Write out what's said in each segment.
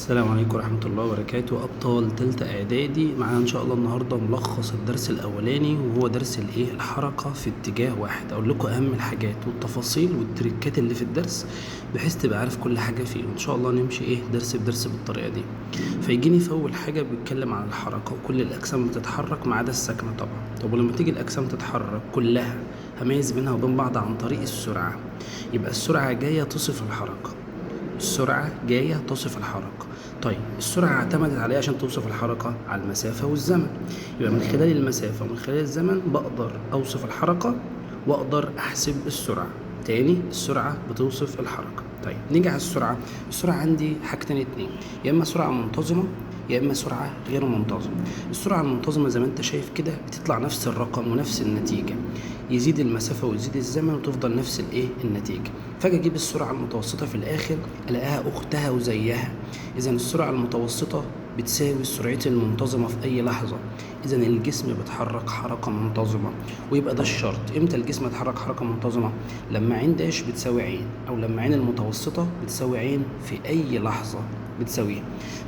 السلام عليكم ورحمة الله وبركاته. أبطال تالتة إعدادي معانا إن شاء الله النهاردة ملخص الدرس الأولاني، وهو درس الإيه؟ الحركة في اتجاه واحد. أقول لكم أهم الحاجات والتفاصيل والتريكات اللي في الدرس بحيث تبقى عارف كل حاجة فيه، وإن شاء الله نمشي إيه درس بدرس بالطريقة دي. فيجيني في أول حاجة بيتكلم عن الحركة، وكل الأجسام بتتحرك ما عدا الساكنة طبعا. طب ولما تيجي الأجسام تتحرك كلها هميز بينها وبين بعض عن طريق السرعة. يبقى السرعة جاية تصف الحركة، السرعة جاية تصف الحركة. طيب السرعة اعتمدت عليها عشان توصف الحركة؟ على المسافة والزمن. يبقى من خلال المسافة ومن خلال الزمن بقدر أوصف الحركة وأقدر أحسب السرعة. تاني السرعة بتوصف الحركة. طيب نيجي على السرعة. السرعة عندي حاجتين اتنين، يا إما سرعة منتظمة يا إما سرعة غير منتظمة. السرعة المنتظمة زي ما أنت شايف كده بتطلع نفس الرقم ونفس النتيجة، يزيد المسافة ويزيد الزمن وتفضل نفس الإيه؟ النتيجة. فاجي أجيب السرعة المتوسطة في الآخر ألاقيها أختها وزيها. إذا السرعة المتوسطة بتساوي سرعتي المنتظمة في أي لحظة. إذا الجسم بيتحرك حركة منتظمة، ويبقى ده الشرط. إمتى الجسم يتحرك حركة منتظمة؟ لما عين داش بتساوي عين، أو لما عين المتوسطة بتساوي عين في أي لحظة بتساويها.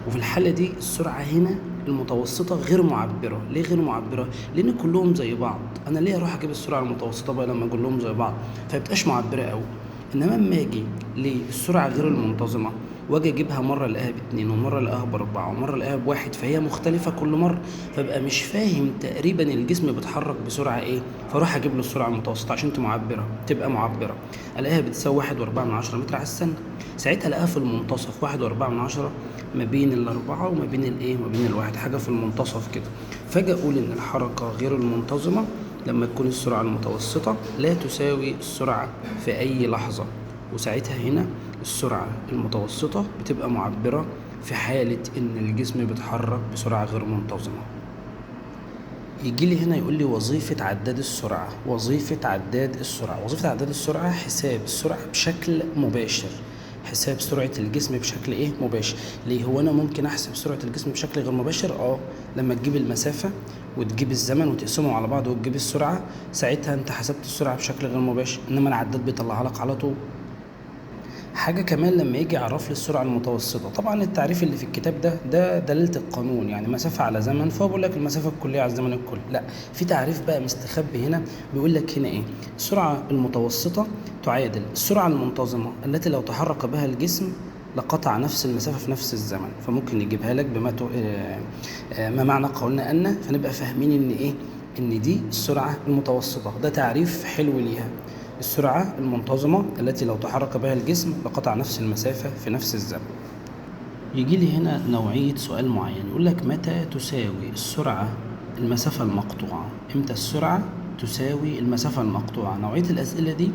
وفي الحالة دي السرعة هنا المتوسطة غير معبرة. ليه غير معبرة؟ لأن كلهم زي بعض. أنا ليه أروح أجيب السرعة المتوسطة بقى لما كلهم زي بعض؟ فمبتبقاش معبرة أوي. إنما أما أجي للسرعة غير المنتظمة واجي اجيبها مرة الاقيها باتنين، ومرة الاقيها باربعة، ومرة الاقيها بواحد، فهي مختلفة كل مرة، فبقى مش فاهم تقريبا الجسم بيتحرك بسرعة ايه، فاروح اجيب له السرعة المتوسطة عشان تبقى تبقى معبرة. الاقيها بتساوي 1.4 متر على الثانية. ساعتها الاقيها في المنتصف 1.4 ما بين الاربعة وما بين الايه؟ ما بين الواحد، حاجة في المنتصف كده. فاجي اقول ان الحركة غير المنتظمه لما تكون السرعة المتوسطة لا تساوي السرعة في اي لحظة، وساعتها هنا السرعة المتوسطة بتبقى معبرة في حالة إن الجسم بيتحرك بسرعة غير منتظمة. يجي لي هنا يقول لي وظيفة عداد السرعة. وظيفة عداد السرعة، وظيفة عداد السرعة حساب السرعة بشكل مباشر، حساب سرعة الجسم بشكل إيه؟ مباشر. ليه؟ هو أنا ممكن أحسب سرعة الجسم بشكل غير مباشر؟ لما تجيب المسافة وتجيب الزمن وتقسمهم على بعض وتجيب السرعة، ساعتها أنت حسبت السرعة بشكل غير مباشر، إنما العداد بيطلعها لك على طول. حاجة كمان لما يجي يعرف لي السرعة المتوسطة، طبعا التعريف اللي في الكتاب ده دلالة القانون، يعني مسافة على زمن، فهو بيقول لك المسافة الكلية على الزمن الكلي. لا، في تعريف بقى مستخبي هنا بيقول لك هنا ايه؟ السرعة المتوسطة تعادل السرعة المنتظمة التي لو تحرك بها الجسم لقطع نفس المسافة في نفس الزمن. فممكن يجيبها لك بما ما معنى قولنا أن، فنبقى فاهمين ان ايه؟ ان دي السرعة المتوسطة. ده تعريف حلو ليها، السرعة المنتظمة التي لو تحرك بها الجسم لقطع نفس المسافة في نفس الزمن. يجي لي هنا نوعية سؤال معين يقول لك متى تساوي السرعة المسافة المقطوعة؟ امتى السرعة تساوي المسافة المقطوعة؟ نوعية الأسئلة دي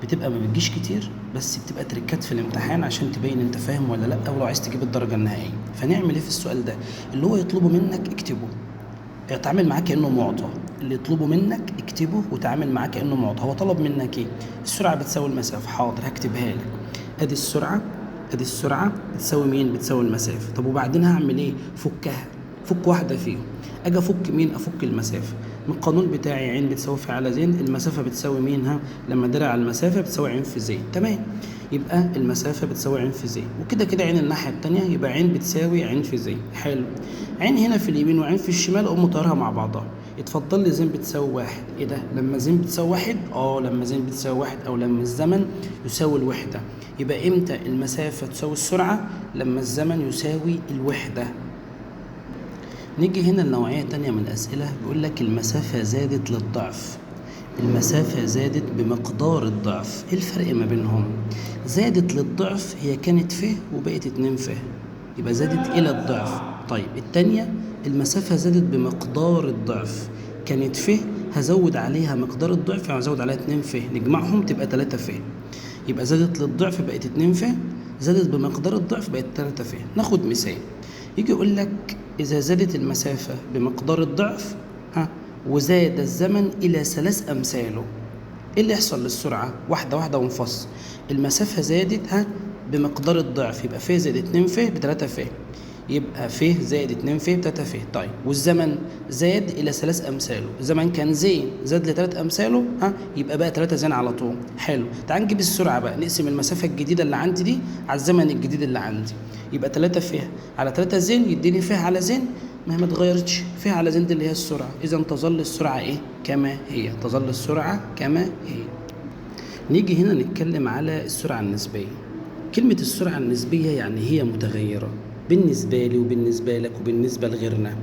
بتبقى ما بتجيش كتير، بس بتبقى تريكات في الامتحان عشان تبين انت فاهم ولا لا، ولو عايز تجيب الدرجة النهائية. فنعمل ايه في السؤال ده؟ اللي هو يطلبه منك اكتبه، اتعامل معاه كأنه معطى. اللي يطلبه منك اكتبه وتعامل معاه كأنه معطى. هو طلب منك ايه؟ السرعة بتساوي المسافة. حاضر هكتبها لك. ادي السرعة، ادي السرعة بتساوي مين؟ بتساوي المسافة. طب وبعدين هعمل ايه؟ فكها، فك واحدة فيهم. اجي افك مين؟ افك المسافة. من القانون بتاعي عين بتساوي في على زين، المسافة بتساوي مين؟ ها لما درع على المسافة بتساوي عين في زين. تمام، يبقى المسافة بتساوي عين في زين، وكده كده عين الناحية التانية يبقى عين بتساوي عين في زين. حلو، عين هنا في اليمين وعين في الشمال اقوم مطيرها مع بعضها. اتفضل لي زين بتساوي واحد. ايه ده؟ لما زين بتساوي واحد؟ لما زين بتساوي واحد، او لما الزمن يساوي الوحدة. يبقى امتى المسافة تساوي السرعة؟ لما الزمن يساوي الوحدة. نيجي هنا لنوعية تانية من الأسئلة بيقول لك المسافة زادت للضعف، المسافة زادت بمقدار الضعف. ايه الفرق ما بينهم؟ زادت للضعف هي كانت ف وبقت 2 ف، يبقى زادت إلى الضعف. طيب التانية المسافة زادت بمقدار الضعف، كانت ف هزود عليها مقدار الضعف، يعني هزود عليها 2 ف، نجمعهم تبقى 3 ف، يبقى زادت للضعف بقت 2 ف، زادت بمقدار الضعف بقت 3 ف. ناخد مثال، يجي يقول لك إذا زادت المسافة بمقدار الضعف ها وزاد الزمن إلى 3 أمثاله، إيه اللي يحصل للسرعة؟ واحدة واحدة ونفصل. المسافة زادت ها بمقدار الضعف، يبقى ف زائد 2 ف ب3 ف، يبقى ف زائد 2 ف ب3 ف. طيب والزمن زاد إلى 3 أمثاله، الزمن كان زين زاد ل3 أمثاله ها يبقى بقى 3 زين على طول. حلو، تعال نجيب السرعة بقى، نقسم المسافة الجديدة اللي عندي دي على الزمن الجديد اللي عندي. يبقى 3 ف على 3 زين يديني ف على زين، ما هي ما اتغيرتش، ف على زين دي اللي هي السرعة. اذا تظل السرعة ايه؟ كما هي، تظل السرعة كما هي. نيجي هنا نتكلم على السرعة النسبية. كلمة السرعة النسبية يعني هي متغيرة بالنسبة لي وبالنسبة لك وبالنسبة لغيرنا.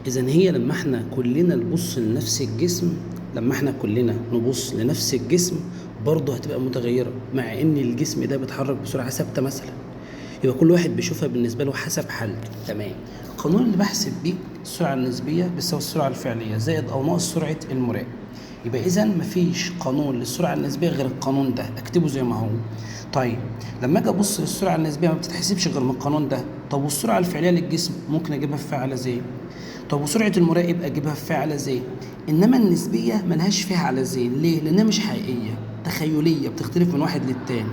إذا هي لما احنا كلنا نبص لنفس الجسم، لما احنا كلنا نبص لنفس الجسم برضه هتبقى متغيرة، مع إن الجسم ده بيتحرك بسرعة ثابتة مثلا، يبقى كل واحد بيشوفها بالنسبة له حسب حالته. تمام. القانون اللي بحسب بيه السرعة النسبية بتساوي السرعة الفعلية زائد أو ناقص سرعة المراقب. يبقى إذا مفيش قانون للسرعة النسبية غير القانون ده، أكتبه زي ما هو. طيب لما أجي أبص للسرعة النسبية ما بتتحسبش غير من القانون ده. طب والسرعة الفعلية للجسم ممكن أجيبها في فعل زي، طب وسرعة المراقب أجيبها في فعل زي، إنما النسبية ملهاش فيها على زي. ليه؟ لأنها مش حقيقية، تخيلية، بتختلف من واحد للتاني.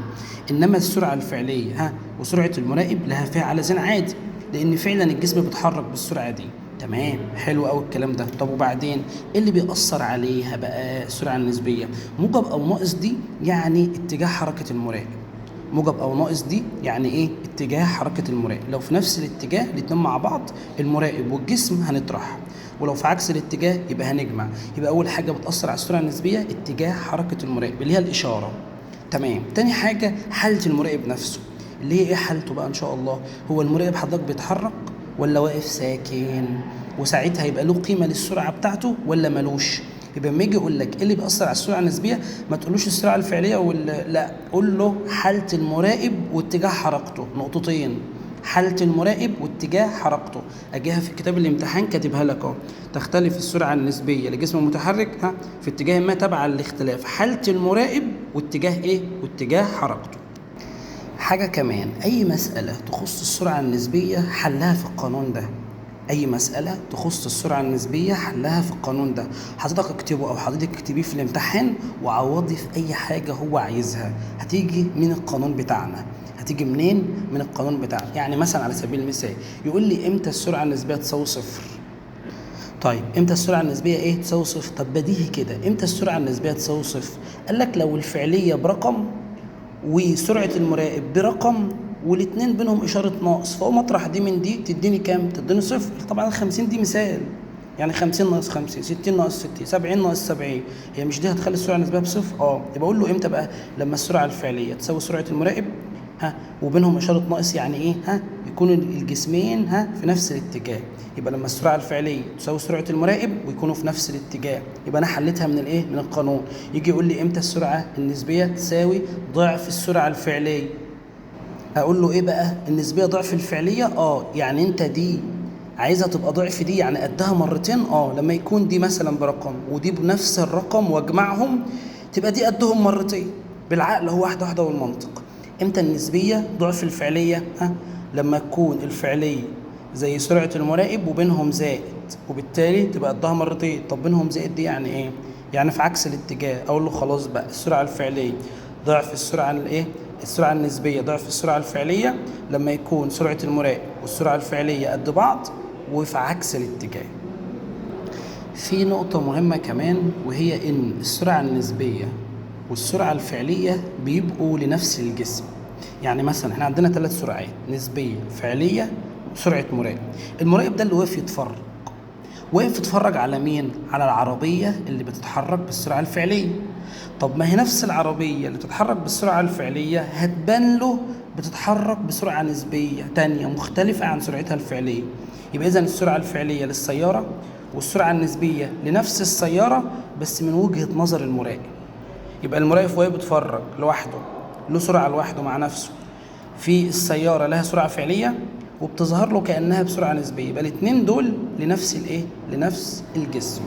إنما السرعة الفعلية ها وسرعة المراقب لها فيها على زين عادي، لأن فعلا الجسم بيتحرك بالسرعة دي. تمام، حلو قوي الكلام ده. طب وبعدين ايه اللي بيأثر عليها بقى السرعة النسبية؟ موجب أو ناقص دي يعني اتجاه حركة المراقب. موجب أو ناقص دي يعني ايه؟ اتجاه حركة المراقب. لو في نفس الاتجاه الاتنين مع بعض المراقب والجسم هنطرح، ولو في عكس الاتجاه يبقى هنجمع. يبقى أول حاجة بتأثر على السرعة النسبية اتجاه حركة المراقب اللي هي الإشارة. تمام. تاني حاجة حالة المراقب نفسه، اللي هي ايه حالته بقى ان شاء الله؟ هو المراقب حضرتك بيتحرك ولا واقف ساكن؟ وساعتها يبقى له قيمة للسرعه بتاعته ولا ملوش؟ يبقى لما يجي يقول لك ايه اللي بيأثر على السرعة النسبية ما تقولوش السرعة الفعلية ولا لا، قول له حاله المراقب واتجاه حركته. نقطتين، حاله المراقب واتجاه حركته. اجيها في كتاب الامتحان كاتبها لك اهو. تختلف السرعة النسبية لجسم متحرك ها في اتجاه ما تبعا لاختلاف حاله المراقب واتجاه ايه؟ واتجاه حركته. حاجة كمان، أي مسألة تخص السرعة النسبية حلها في القانون ده. أي مسألة تخص السرعة النسبية حلها في القانون ده. حضرتك اكتبه أو حضرتك اكتبيه في الامتحان وعوضي في أي حاجة هو عايزها. هتيجي من القانون بتاعنا. هتيجي منين؟ من القانون بتاعنا. يعني مثلا على سبيل المثال يقول لي إمتى السرعة النسبية تساوي صفر؟ طيب امتى السرعة النسبية ايه تساوي صفر؟ طب بديهي كده، امتى السرعة النسبية تساوي صفر؟ قال لك لو الفعلية برقم وسرعة المراقب برقم والاثنين بينهم إشارة ناقص، فأقوم أطرح دي من دي تديني كام؟ تديني صفر. طبعا ال 50 دي مثال، يعني 50 ناقص 50، 60 ناقص 60، 70 ناقص 70، هي مش دي هتخلي السرعة النسبية بصفر؟ يبقى أقول له إمتى بقى؟ لما السرعة الفعلية تساوي سرعة المراقب ها وبينهم إشارة ناقص، يعني إيه؟ ها يكون الجسمين ها في نفس الاتجاه. يبقى لما السرعة الفعلية تساوي سرعة المراقب ويكونوا في نفس الاتجاه، يبقى أنا حليتها من الإيه؟ من القانون. يجي يقول لي إمتى السرعة النسبية تساوي ضعف السرعة الفعلية؟ أقول له إيه بقى؟ النسبية ضعف الفعلية؟ يعني أنت دي عايزها تبقى ضعف دي، يعني قدها مرتين. لما يكون دي مثلا برقم ودي بنفس الرقم واجمعهم تبقى دي قدهم مرتين. بالعقل هو واحدة واحدة والمنطق. امتى النسبية ضعف الفعلية؟ ها لما تكون الفعلية زي سرعة المراقب وبينهم زائد، وبالتالي تبقى قدها مرتين. طب بينهم زائد دي يعني ايه؟ يعني في عكس الاتجاه. اقول له خلاص بقى السرعة الفعلية ضعف السرعة الايه؟ السرعة النسبية ضعف السرعة الفعلية لما يكون سرعة المراقب والسرعة الفعلية قد بعض وفي عكس الاتجاه. في نقطة مهمة كمان، وهي ان السرعة النسبية والسرعة الفعلية بيبقوا لنفس الجسم. يعني مثلا احنا عندنا 3 سرعات، نسبية، فعلية، وسرعة مراقب. المراقب ده اللي واقف يتفرج، واقف يتفرج على مين؟ على العربية اللي بتتحرك بالسرعة الفعلية. طب ما هي نفس العربية اللي بتتحرك بالسرعة الفعلية هتبان له بتتحرك بسرعة نسبية تانية مختلفة عن سرعتها الفعلية. يبقى إذن السرعة الفعلية للسيارة والسرعة النسبية لنفس السيارة بس من وجهة نظر المراقب. يبقى المراقب وهو بيتفرج لوحده له سرعة لوحده مع نفسه، في السيارة لها سرعة فعلية وبتظهر له كأنها بسرعة نسبية. يبقى الاتنين دول لنفس الايه؟ لنفس الجسم.